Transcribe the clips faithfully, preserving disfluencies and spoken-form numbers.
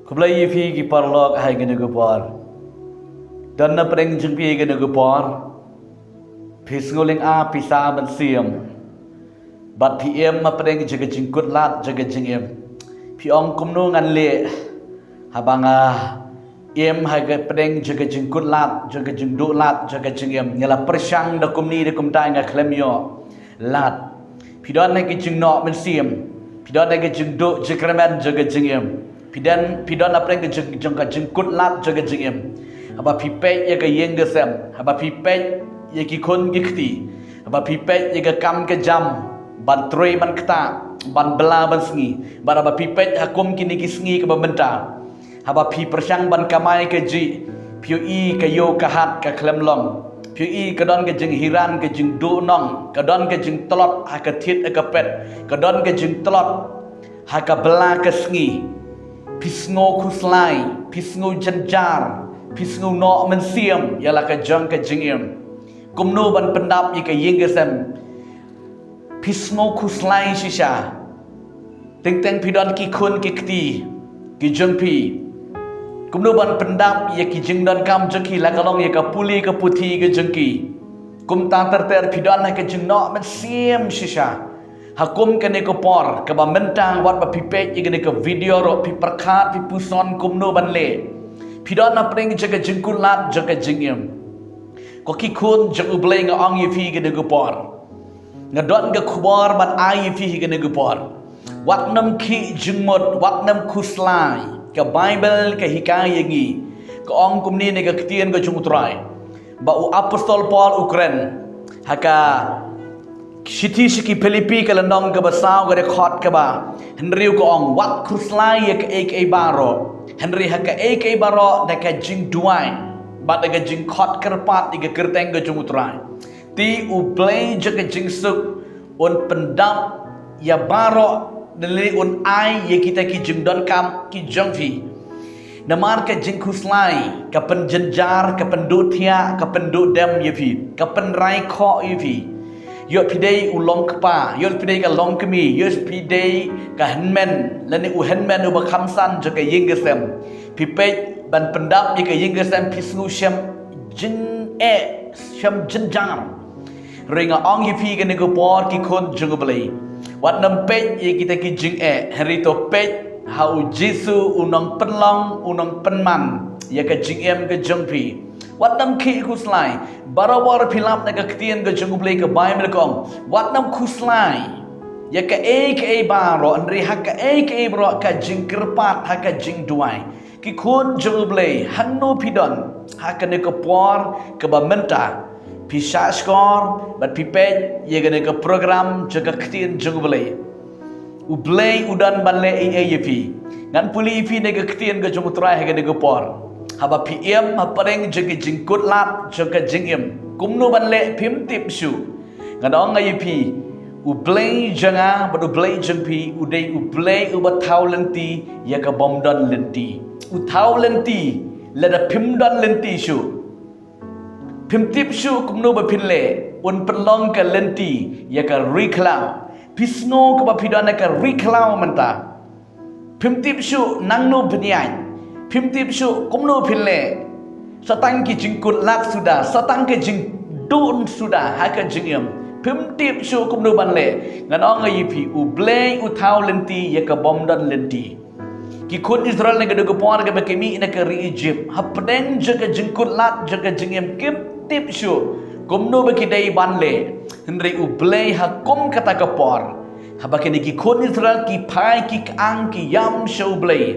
Khublei ïa phi ki paralok ha kane ka por. Don na pdeng jong phi ha kane ka por. Phi sngewlynga phi sa mynsiem. Bad phi im ha pdeng jong ka jingkutlad jong ka jingim. Phi ong kumno ngan leh haba nga im ha ka pdeng jong ka jingkutlad jong ka jingduh lad jong ka jingim. Nga la pyrshang da kumne da kumta nga khlem ïoh lad. Phi don ha ka jingnoh mynsiem. Phi don ha ka jingduh jingkyrmen jong ka jingim. Phi don, phi don ha pdeng ka jing, jong ka jingkutlad jong ka jingim. Haba phi peit ïa ka ïing ka sem, haba phi peit ïa ki khun ki kti, haba phi peit ïa ka kam ka jam, ban trei ban ktah, ban bylla ban sngi, bad haba phi peit ha kum kine ki sngi kiba mynta, haba phi pyrshang ban kamai kajih, phi ïohi ka ïew ka hat ka khlem long. Phi ïohi ka don ka jinghiran, ka jingduhnong, ka don ka jingtlot ha ka thied ha ka pet, ka don ka jingtlot ha ka bylla ka sngi. Phi sngew khuslai, phi sngew jynjar, phi sngew noh mynsiem ïa la ka jong ka jingim. Kumno ban pyndap ïa ka ïing ka sem. Phi sngew khuslai shisha. Teng teng phi don ki khun ki kti ki jong phi. Kumno ban pyndap ïa ki jingdonkam jong ki, la ka long ïa ka pule ka puthi ka jong ki. Kumta ter ter phi don ha ka jingnoh mynsiem shisha. Ha kum kane ka por kaba mynta, wat ba phi peit ïa kane ka video ruh, phi pyrkhat, phi puson kumno ban leh. Phi don ha pdeng jong ka jingkutlad jong ka jingim. Ko ki khun jong U Blei, nga ong ïa phi kane ka por, nga don ka khubor ban ai ïa phi kane ka por. Wat nym khih jingmut, wat nym khuslai. Ka Baibl ka hikai ïa ngi, ka ong kumne na ka ktien ka jong U Trai, ba u apostol Paul u kren ha ka shithi sha ki Philippi ka lynnong kaba saw ka dkhot kaba hynriew ka ong, wat khuslai ïa kaei kaei baroh, hynrei ha kaei kaei baroh da ka jingduwai bad da ka jingkhot kyrpad ïa ka kyrteng ka jong U Trai. Te U Blei jong ka jingsuk un pyndap ïa baroh, ne un ai ïa kita ki jingdonkam ki jong phi. Namar ka jingkhuslai ka pynjynjar, ka pynduh thiah, ka pynduh dem ïa phi, ka pynrai khoh ïa phi. Ïoh phi dei u long kpa, ïoh phi dei ka long kmie, ïoh phi dei ka hynmen lane u hynmen uba kham san jong ka ïing ka sem. Phi peit ban pyndap ïa ka ïing ka sem, phi sngew shem jingeh, shem jynjar. Hynrei nga ong ïa phi kane ka por, ki khun jong U Blei, wat nym peit ïa kita ki jingeh, hynrei to peit ha U Jisu, u nongpynlong, u nongpynman ïa ka jingim ka jong phi. Wat nym khih khuslai. Barabor phi lap na ka ktien ka jong U Blei, ka Baibl ka ong, wat nym khuslai ïa kaei kaei baroh, hynrei ha kaei kaei baroh ka jingkyrpad, ha ka jingduwai. Ki khun jong U Blei, hangno phi don ha kane ka por kaba mynta, phi shahshkor bad phi peit ïa kane ka program jong ka ktien jong U Blei. U Blei u don ban leh ei ei ïa phi. Ngan pule ïa phi na ka ktien ka jong U Trai ha kane ka por. Haba phi im ha pdeng jong ka jingkutlad jong ka jingim, kumno ban leh phim tip shuh. Ngan ong ïa phi, U Blei jong nga bad U Blei jong phi u dei U Blei uba thaw lynti ïa ka bym don lynti. U thaw lynti lada phim don lynti shuh. Phim tip shuh kumno ba phin leh, un pynlong ka lynti ïa ka ri khlaw. Phi sngew kaba phi don ha ka ri khlaw mynta. Phim tip shuh nangno phin ïaid. Phim tip shuh kumno phin leh. Sa tang ki jingkutlad suda, sa tang ki jingdon suda ha ka jingim. Phim tip shuh kumno ban leh. Ngan ong ïa phi, U Blei u thaw lynti ïa ka bym don lynti. Ki khun Israel na kane ka por kaba ki mih na ka ri Egypt, ha pdeng jong ka jingkutlad jong ka jingim, kim tip shuh kumno ba ki dei ban leh. Hynrei U Blei ha kum kata ka por, haba kine ki khun Israel ki phai ki kyang ki ïam sha U Blei,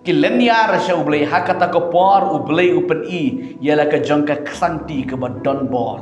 ki lynñiar sha U Blei, ha kata ka por U Blei u pyni ïa la ka jong ka ksangti kaba don bor.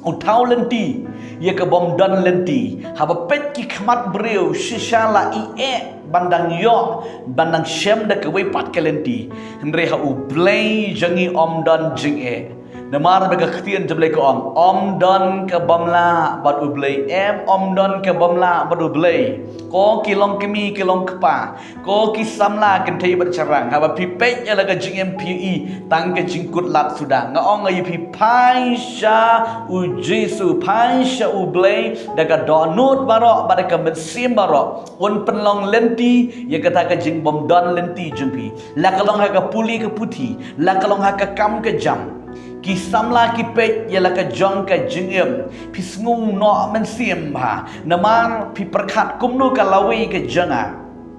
U thaw lynti ïa ka bym don lynti. Haba peit ki khmat briew shisha la ïeh ban dang ïoh, ban dang shem da kawei pat ka lynti. Hynrei ha U Blei jong ngi ym don jingeh. Namar ba ka ktien jong U Blei ka ong, ym don ka bym lah bad U Blei, em, ym don ka bym lah bad U Blei. Ko ki long kmie ki long kpa, ko ki samla kynthei bad shynrang, haba phi peit ïa la ka jingim phi ïohi tang ka jingkut lad suda. Nga ong ïa phi, phai sha U Jisu, phai sha U Blei da ka dohnud baroh bad da ka mynsiem baroh. Un pynlong lynti ïa kata ka jingbymdon lynti jong phi. La ka long ha ka pule ka puthi, la ka long ha ka kam ka jam. Ki samla ki peit ïa la ka jong ka jingim. Phi sngew noh mynsiem bha, namar phi pyrkhat kumno ka lawei ka jong nga.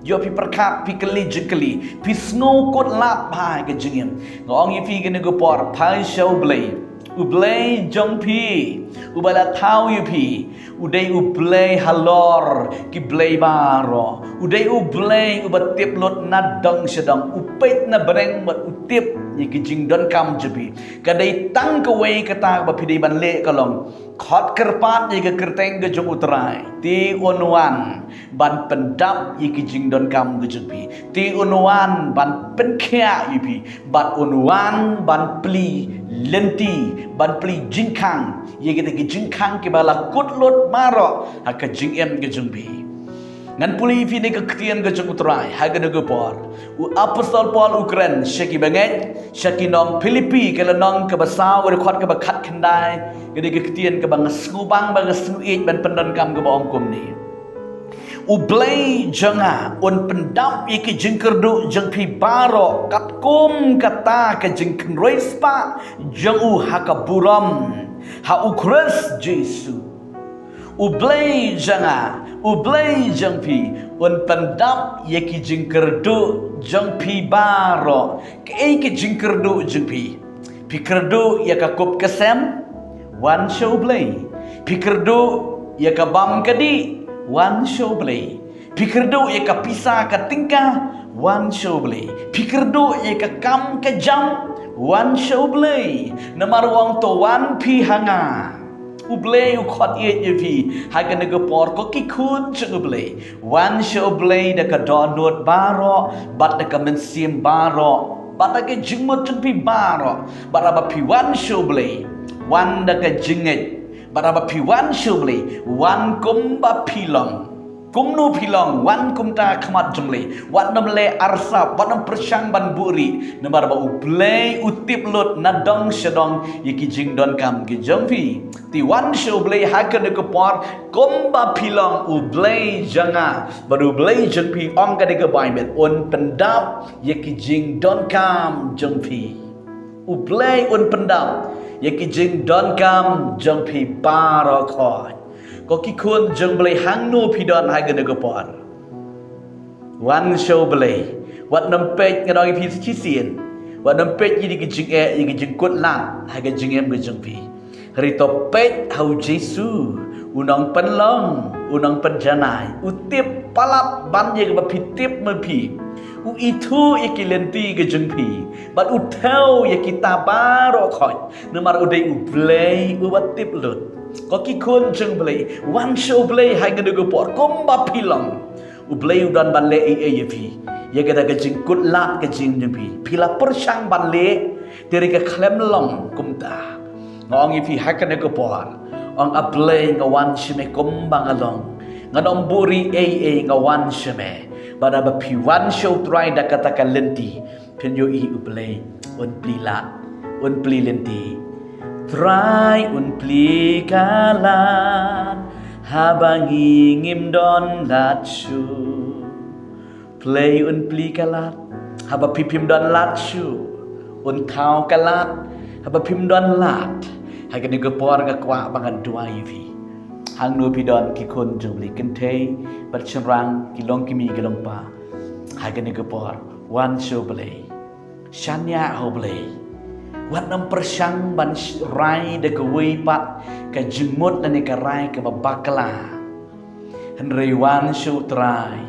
Ïoh phi pyrkhat, phi kylli jingkylli, phi sngew kut lad bha ka jingim. Nga ong ïa phi kane ka por, phai sha U Blei. U Blei jong phi, uba la thaw ïa phi, u dei U Blei halor ki blei baroh. U dei U Blei uba tip lut na dong sha dong, u peit na bneng bad u tip ïa ki jingdonkam jong phi. Ka dei tang kawei kata ba phi dei ban leh ka long, khot kyrpad ïa ka kyrteng ka jong U Trai, te un wan ban pyndap ïa ki jingdonkam ka jong phi. Te un wan ban pynkhiah ïa phi, bad un wan ban plie lynti, ban plie jingkhang ïa kita ki jingkhang kiba la kut lut baroh ha ka jingim ka jong phi. Ngan pule ïa phi na ka ktien ka jong U Trai ha kane ka por. U Apostol Paul u kren sha ki bangeit, sha ki nong Philippi, ka lynnong kaba saw, ka dkhot kaba khatkhyndai. Ka dei ka ktien kaba nga sngewbang, ba nga sngewïeit ban pyndonkam, kaba ong kumne: U Blei jong nga un pyndap ïa ki jingkyrduh jong phi baroh katkum kata ka jingkynroi spah jong u ha ka burom ha U Khrist Jisu. U Blei jong nga, U Blei jong phi, un pyndap ïa ki jingkyrduh jong phi baroh. Kaei ka jingkyrduh jong phi? Phi kyrduh ïa ka kup ka sem? Wan sha U Blei. Phi kyrduh ïa ka bam ka dih? Wan sha U Blei. Phi kyrduh ïa ka pisa ka tyngka? Wan sha U Blei. Phi kyrduh ïa ka kam ka jam? Wan sha U Blei. Namar u ong, to wan phi ha nga. U Blei u khot ïeit ïa phi ha kane ka por, ko ki khun jong U Blei. Wan sha U Blei da ka dohnud baroh, bad da ka mynsiem baroh, bad da ka jingmut jong phi baroh. Bad haba phi wan sha U Blei, wan da ka jingngeit. Bad haba phi wan sha U Blei, wan kumba phi long. Kumno phi long, wan kumta ha khmat jong U Blei. Wat nym leh arsap, wat nym pyrshang ban buhrieh. Namar ba U Blei u tip lut na dong sha dong ïa ki jingdonkam ki jong phi. Te wan sha U Blei ha kane ka por kumba phi long. U Blei jong nga bad U Blei jong phi, ong kane ka Baibl, un pyndap ïa ki jingdonkam jong phi. U Blei un pyndap ïa ki jingdonkam jong phi baroh khoit. Ko ki khun jong U Blei, hangno phi don ha kane ka por, wan sha U Blei. Wat nym peit, nga ong ïa phi shisien, wat nym peit ïa ki jingeh, ïa ki jingkut lad ha ka jingim ka jong phi. Hynrei to peit ha U Jisu, u nongpynlong, u nongpynjanai. U tip palat ban ïa kaba phi tip ma phi. U ithuh ïa ki lynti ka jong phi, bad u thew ïa kita baroh khoit. Namar u dei U Blei uba tip lut. Ko ki khun jong U Blei, wan sha U Blei ha kane ka por kumba phi long. U Blei u don ban leh ei ei ïa phi, ïa kata ka jingkut lad ka jingim jong phi. Phi la pyrshang ban leh, te hynrei ka khlem long kumta. Nga ong ïa phi ha kane ka por, ong, A Blei, nga wan sha me kumba nga long. Ngan ym buhrieh ei ei, nga wan sha me. Bad haba phi wan sha U Trai da kata ka lynti, phin ïohi U Blei un plie lad, un plie lynti. Trai un plie ka lad haba ngi ngim don lad shuh. Blei un plie ka lad haba phi phim don lad shuh. Un thaw ka lad haba phim don lad. Ha kane ka por nga kwah ba ngan duwai ïa phi. Hangno phi don, ki khun jong U Blei, kynthei bad shynrang, ki long kmie ki long kpa, ha kane ka por wan sha U Blei. Shaniah ha U Blei. Wat nym pyrshang ban sh-, rai da kawei pat ka jingmut lane ka rai kaba bakla. Hynrei wan sha U Trai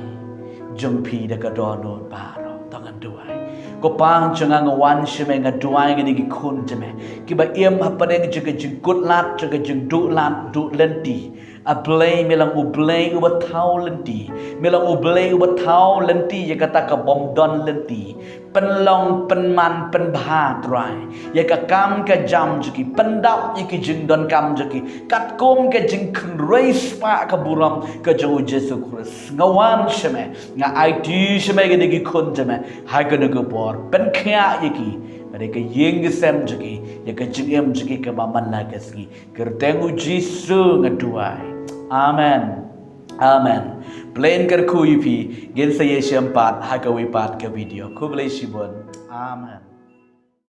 jong phi da ka dohnud baroh. To ngan duwai. Ko Pa jong nga, nga wan sha me, nga duwai ïa kine ki khun jong me kiba im hapdeng jong ka jingkut lad, jong ka jingduh lad duh lynti. A Blei, me long U Blei uba thaw lynti. Me long U Blei uba thaw lynti ïa kata ka bym don lynti. Pynlong, pynman, pynbha, Trai, ïa ka kam ka jam jong ki, pyndap ïa ki jingdonkam jong ki katkum ka jingkynrei spah ka burom ka jong U Jisu Khrist. Nga wan sha me, nga aiti sha me kine ki khun jong me ha kane ka por. Pynkhiah ïa ki, bad ïa ka ïing ka sem jong ki, ïa ka jingim jong ki kaba man la ka sngi. Kyrteng U Jisu nga duwai. Amen. Amen. Blei un kyrkhu ïa phi. Ngin sa ïashem pat ha kawei pat ka video. Khublei shibun. Amen.